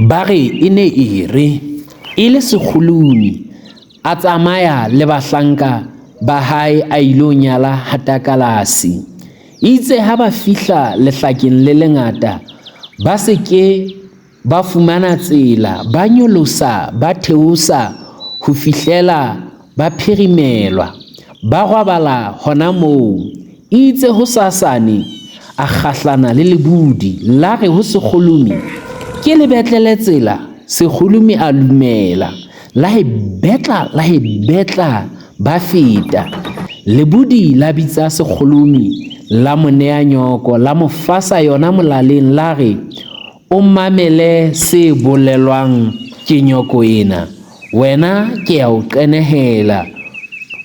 Ba re e ne e re e le sekgolumi a tsamaya le bahlanka ba hae a ilo nyala Hatakalasi. Itse ha ba fihla lehlakeng le lengata, ba se ke ba fumana tsela, ba nyolosa, ba theosa ho fihlela ba phirimelwa, ba robala hona moo. Eitse hosasane a kgahlana le lebudi, la re ho Sekgolomi, Ke le betlele tsela. Sekgolomi a lumela. La e betla, la e betla, ba feta. Lebudi la bitsa Sekgolomi, la mo nea nyoko, la mo fasa yona molaleng, la re, O mamele se bolelwang ke nyoko ena. Wena ke ya o qenehela.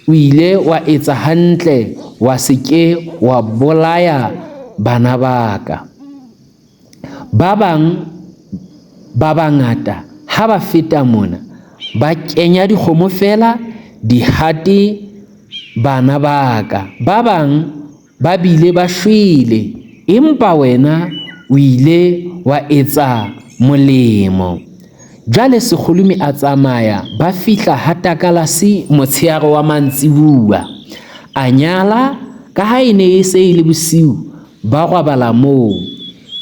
O ile wa etsa hantle wa se ke wa bolaya bana ba ka. Ba bang ba bangata ha ba feta mona ba kenya dikgomo feela di hate bana ba ka. Ba bang Ba bile ba shwele, empa wena o ile wa etsa molemo. Jwale Sekgolumi a tsamaya, ba fihla ha Takalasi motsheare wa mantsibuwa. A nyala, ka ha e ne e se e le bosiu, ba robala moo.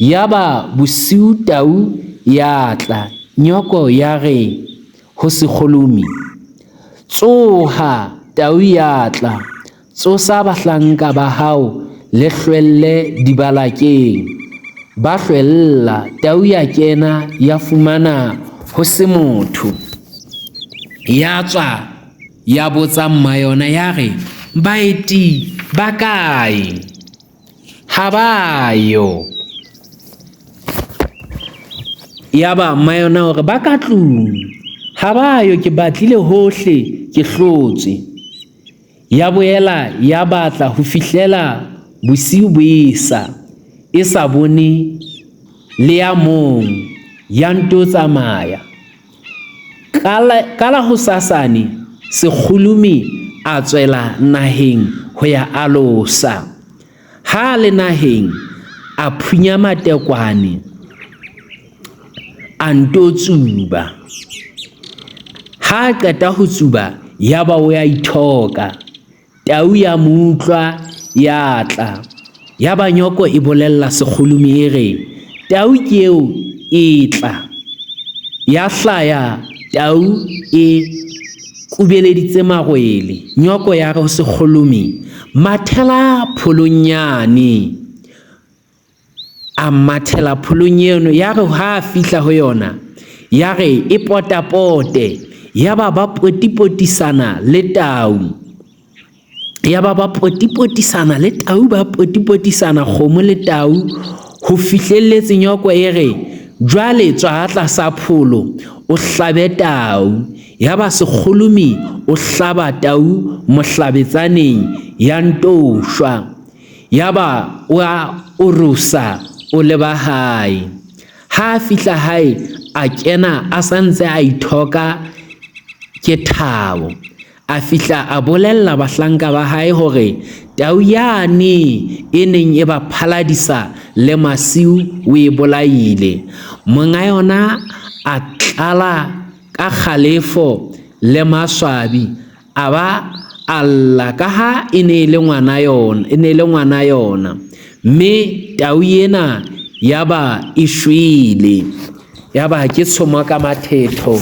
Yaba bosiu tau ya tla, nyoko ya re ho Sekgolumi, Tsoha, tau ya tla. Tsosa bahlanka ba hao le hlwelle dibalakeng. Ba hlwella, tau ya kena, ya fumana ho se motho. Ya tswa ya botsa mma yona ya re, Baeti ba kae? Ha ba yo. Yaba mma yona o re, Ba ka tlung. Ha ba yo, ke batlile hohle, ke hlotswe. Ya boela ya batla ho fihlela bosiu bo esa, e sa bone le ya mong, ya nto tsamaya. Ka la hosasane, Sekgulumi a tswela naheng ho ya alosa. Ha a le naheng, a phunya matekwane, a nto tsuba. Ha a qeta ho tsuba, yaba o ya ithoka. Tau ya mo utlwa, ya tla. Yaba nyoko e bolella Sekgolumi e re, Tau ke eo e tla. Ya hlaya tau e kubeleditse marwele. Nyoko ya re ho Sekgolumi, Mathela pholong yane. A mathela pholong eno, ya re ha a fihla ho yona, ya re e potapote. Yaba ba potipotisana le tau. Yaba ba potipotisana le tau, ba potipotisana kgomo le tau ho fihlelletse nyoko e re, Jwale tswa tlasa pholo o hlabe tau. Yaba Sekgolomi o hlaba tau mohlabetsaneng ya nto shwa. Yaba o a orosa o leba hae. Ha a fihla hae a kena a sa ntse a ithoka ke thabo. A fihla a bolella bahlanka ba hae hore tau yane e neng e ba phaladisa le masiu o e bolaile. Monga yona a tlala ka kgalefo le maswabi a ba a lla ka ha e ne e le ngwana yona, e ne e le ngwana yona. Mme tau ena ya ba e shwele. Ya ba ke tshomo ka mathetho.